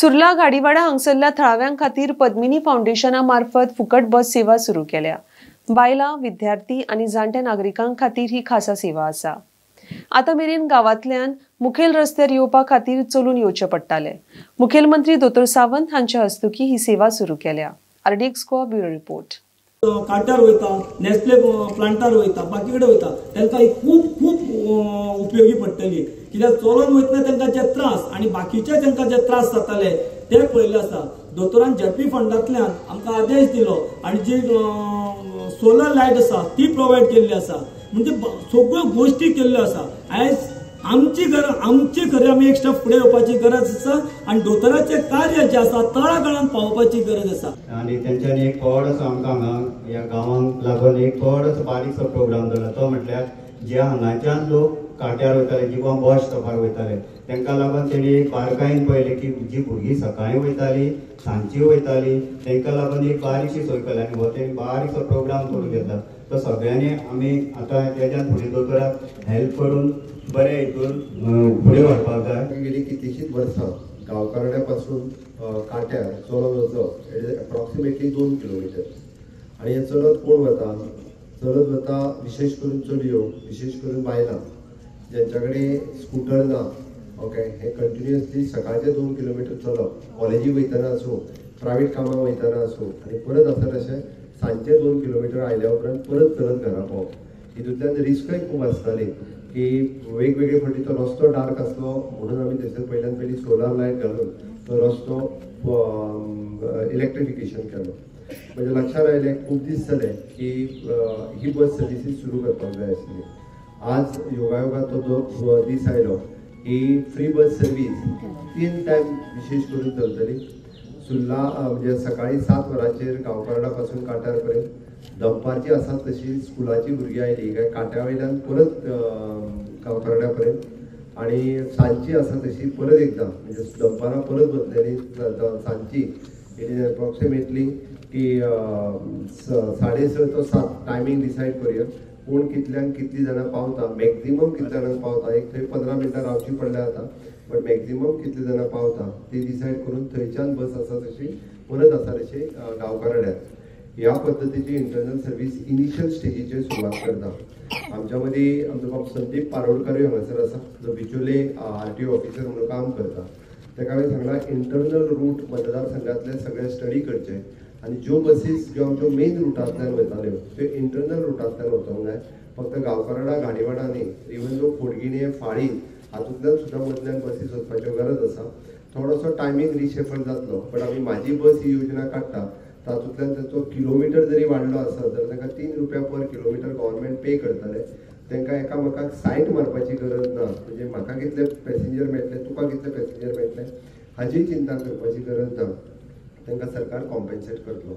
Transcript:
सुर्ला गाडीवाडा हांगसरल्या थळाव्यां खातीर पद्मिनी फावंडेशना मार्फत फुकट बस सेवा सुरू केल्या. बायलां, विद्यार्थी आनी जाण्ट्या नागरिकां खातीर ही खासा सेवा आसा. आतां मेरेन गांवांतल्यान मुखेल रस्त्यार येवपा खातीर चलून येवचें पडटालें. मुखेलमंत्री दोतोर सावंत हांच्या हस्तुकीं ही सेवा सुरू केल्या. RDX Goa bureau report. काट्यार वयता, नेस्ले प्लांटार वयता, बाकी कडेन वयता, तांकां खूब खूब उपयोगी पडटली. कित्याक चलोन वयतना तांकां जे त्रास आनी बाकीचे तांकां जे त्रास जाताले ते पळयल्ले आसा. दोतोरान झेडपी फंडांतल्यान आमकां आदेश दिलो आनी जी सोलर लायट आसा ती प्रोवायड केल्ली आसा. म्हणजे सगळ्यो गोश्टी केल्ल्यो आसा. आयज आमची गरज, आमची खरें आमी एक स्टेप फुडें येवपाची गरज आसा आनी दोतोराचें कार्य जें आसा तळागाळांत पावोवपाची गरज आसा. आनी तेंच्यांनी एक थोडोसो आमकां हांगा ह्या गांवांक लागून एक थोडोसो बारीकसो प्रोग्राम जालो. तो म्हटल्यार जे हांगाच्यान लोक काट्यार वयताले किंवा बस स्टॉपार वयताले तांकां लागून तेणी एक बारकायेन पळयलें की जी भुरगीं सकाळीं वयताली, सांजची वयताली, तांकां लागून एक बारीकशी सोय केली आनी हो तेणी बारीकसो प्रोग्राम करून घेतला. तो सगळ्यांनी आमी आतां तेज्यान फुडें दोतोराक हेल्प करून बरे हितून फुडें व्हरपाक जाय. गेली कितलींशींच वर्सां गांवकारड्या पासून काट्यार चलोन वचप it is approximately 2 kilometre. आनी हें चलत कोण वता? चलत वता विशेश करून चलयो, विशेश करून बायलां ज्यांच्या कडेन स्कुटर ना. ओके, हें कंटिन्युअसली सकाळचें 2 किलोमिटर चलप, कॉलेजीक वयतना आसूं, प्रायवेट कामाक वयतना आसूं, आनी परत आसा तशें सांजचें 2 किलोमिटर आयल्या उपरांत परत चलत घरा पावप. हितूंतल्यान रिस्कय खूब आसताली की वेगवेगळे फावटी तो रस्तो डार्क आसलो म्हणून आमी थंयसर पयल्यान पयलीं सोलार लायट घालून तो रस्तो इलेक्ट्रिफिकेशन केलो. म्हणजे लक्षात आयलें खूब दीस जाले की ही बस सर्विसीस सुरू करपाक जाय आसली. आज योगायोगात तो दीस आयलो की फ्री बस सर्वीस 3 टायम विशेश करून चलतली. सुर्ला म्हणजे सकाळी 7 वरांचेर गांवकारडा पासून काट्यार पर्यंत, दनपारची आसात तशी स्कुलाची भुरगीं आयली काय काट्या वयल्यान परत गांवकारड्या पर्यंत, आनी सांजची आसा तशी परत एकदां म्हणजे दनपारां परत वतलेली सांजची it is approximately की 6:30 तो 7 टायमींग डिसायड करूया. कोण कितल्यांक कितलीं जाणां पावता, मॅक्झिमम कितल्या जाणांक पावता, एक थंय 15 मिनटां रावची पडल्या जाता, बट मॅक्झिमम कितले जाणां पावता ती डिसायड करून थंयच्यान बस आसा तशी परत आसा तशी गांवकारड्यार. ह्या पद्दतीची इंटरनल सर्वीस इनिशियल स्टेजीचेर सुरवात करता. आमच्या मदीं आमचो बाब संदीप पारोडकरूय हांगासर आसा, जो बिचोले RTO officer म्हणून काम करता. ताका हांवें सांगलां इंटरनल रूट मतदारसंघांतले सगळे स्टडी करचे आनी ज्यो बसीस ज्यो आमच्यो मेन रुटांतल्यान वयताल्यो त्यो इंटरनल रुटांतल्यान वचोंक जाय. फक्त गांवकारडा, गाडीवाडा न्ही, इवन जो खोडगिणे, फाळी हातूंतल्यान सुद्दां मदल्यान बसीस वचपाच्यो गरज आसा. थोडोसो टायमींग रिशेफल जातलो, बट आमी म्हाजी बस ही योजना काडटा तातूंतल्यान ताचो किलोमिटर जरी वाडलो आसत जाल्यार तांकां 3 रुपया पर किलोमिटर गव्हर्मेंट पे करतले. तांकां एकामेकाक सायट मारपाची गरज ना, म्हणजे म्हाका कितले पॅसेंजर मेळटले, तुका कितले पॅसेंजर मेळटले हाची चिंता करपाची गरज ना. तांकां सरकार कॉम्पेन्सेट करतलो.